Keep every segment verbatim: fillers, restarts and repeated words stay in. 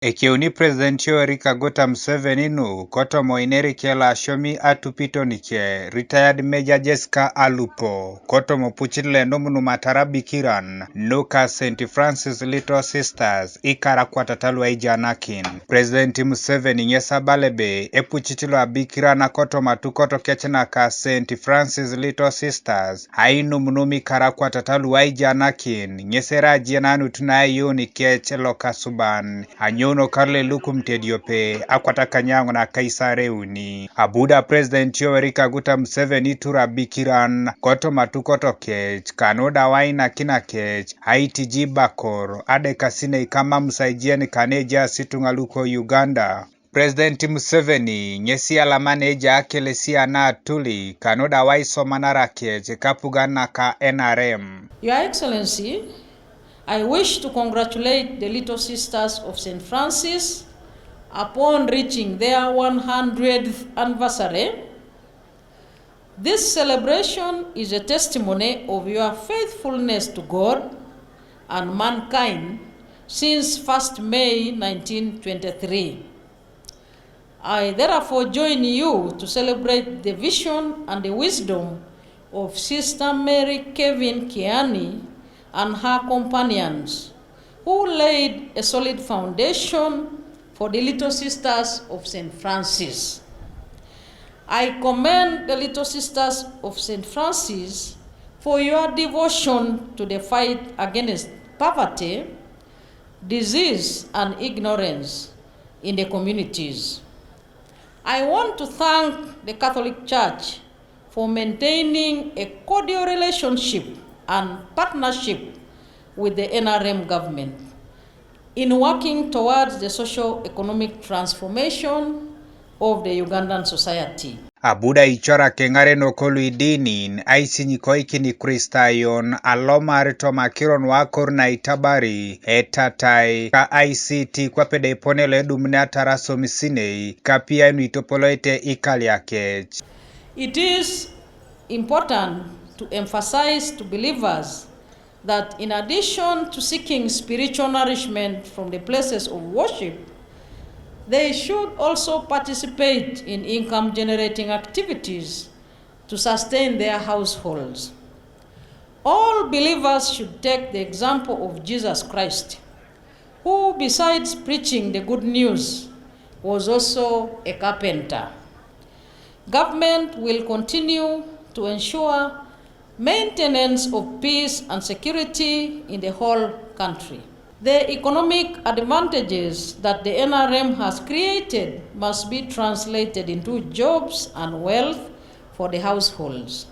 Ekeuni President Yoweri Kaguta Museveni nu kotoma oineri kelo asiomi atupito nike, Retired Major Jessica Alupo, kotoma opucit lo enumunum atara abikiran nuka Saint Francis Little Sisters ikar akwatata lu aijanakin. President Museveni ŋes abala ebe epucit lo abikiran kotoma atukot kec naka Saint Francis Little Sisters ainumunum ikar akwatata lu aijanakin, ŋes erai ajenanut na eyuun kec lokasuban. Anyouno kar lo elukumit ediope akwat akanyaŋon akaisareuni. Abu da President Yoweri Kaguta Museveni itur abikiran kotoma atukot kec, kanu da awainakin akec aitiji bakor adekasinei kamamus aijen kane ejaas ituŋa luko Uganda. President Museveni ŋesi alama ne ejai akelesia na atuli, kanu da awai isomanar akec kapugan naka N R M. Your Excellency, I wish to congratulate the Little Sisters of Saint Francis upon reaching their one hundredth anniversary. This celebration is a testimony of your faithfulness to God and mankind since first May nineteen twenty-three. I therefore join you to celebrate the vision and the wisdom of Sister Mary Kevin Kiani and her companions, who laid a solid foundation for the Little Sisters of Saint Francis. I commend the Little Sisters of Saint Francis for your devotion to the fight against poverty, disease, and ignorance in the communities. I want to thank the Catholic Church for maintaining a cordial relationship and partnership with the N R M government in working towards the socio-economic transformation of the Ugandan society. Abu da icorak eŋarenok lu idinin aisinyikoikin Ikristayon alomar toma akiro nu akor na itabari etatai ka I C T kwape da epone lo edumuniatar asomisinei kapiai nu itopoloete ikalia kec. It is important to emphasize to believers that in addition to seeking spiritual nourishment from the places of worship, they should also participate in income-generating activities to sustain their households. All believers should take the example of Jesus Christ, who, besides preaching the good news, was also a carpenter. Government will continue to ensure maintenance of peace and security in the whole country. The economic advantages that the N R M has created must be translated into jobs and wealth for the households.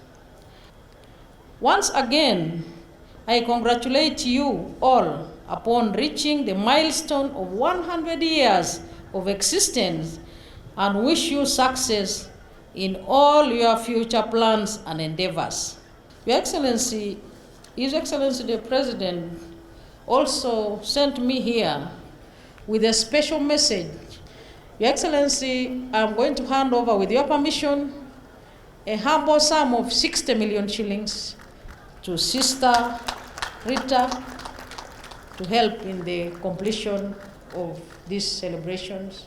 Once again, I congratulate you all upon reaching the milestone of one hundred years of existence and wish you success in all your future plans and endeavors. Your Excellency, His Excellency the President also sent me here with a special message. Your Excellency, I'm going to hand over, with your permission, a humble sum of sixty million shillings to Sister Rita to help in the completion of these celebrations.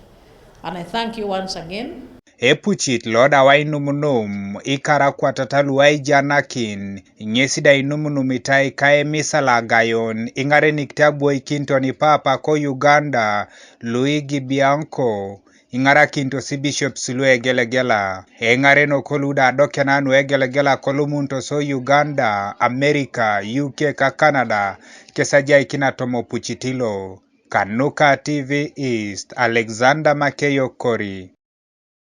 And I thank you once again. Epucit lo da ainumunum ikar akwatata lu aijanakin, ŋes da inumunumitai ka emisal agayon iŋarenikit abwoikinit oni Papa ko Uganda Luigi Bianco, iŋarakinitos bishops lu egelegela. Eŋarenok lu da adokena nu egelegela kolomunitos o Uganda, Amerika, U K ka Canada, kes ajaikin atoma opucit lo. Kanuka T V East, Alexander Makeyo Kori.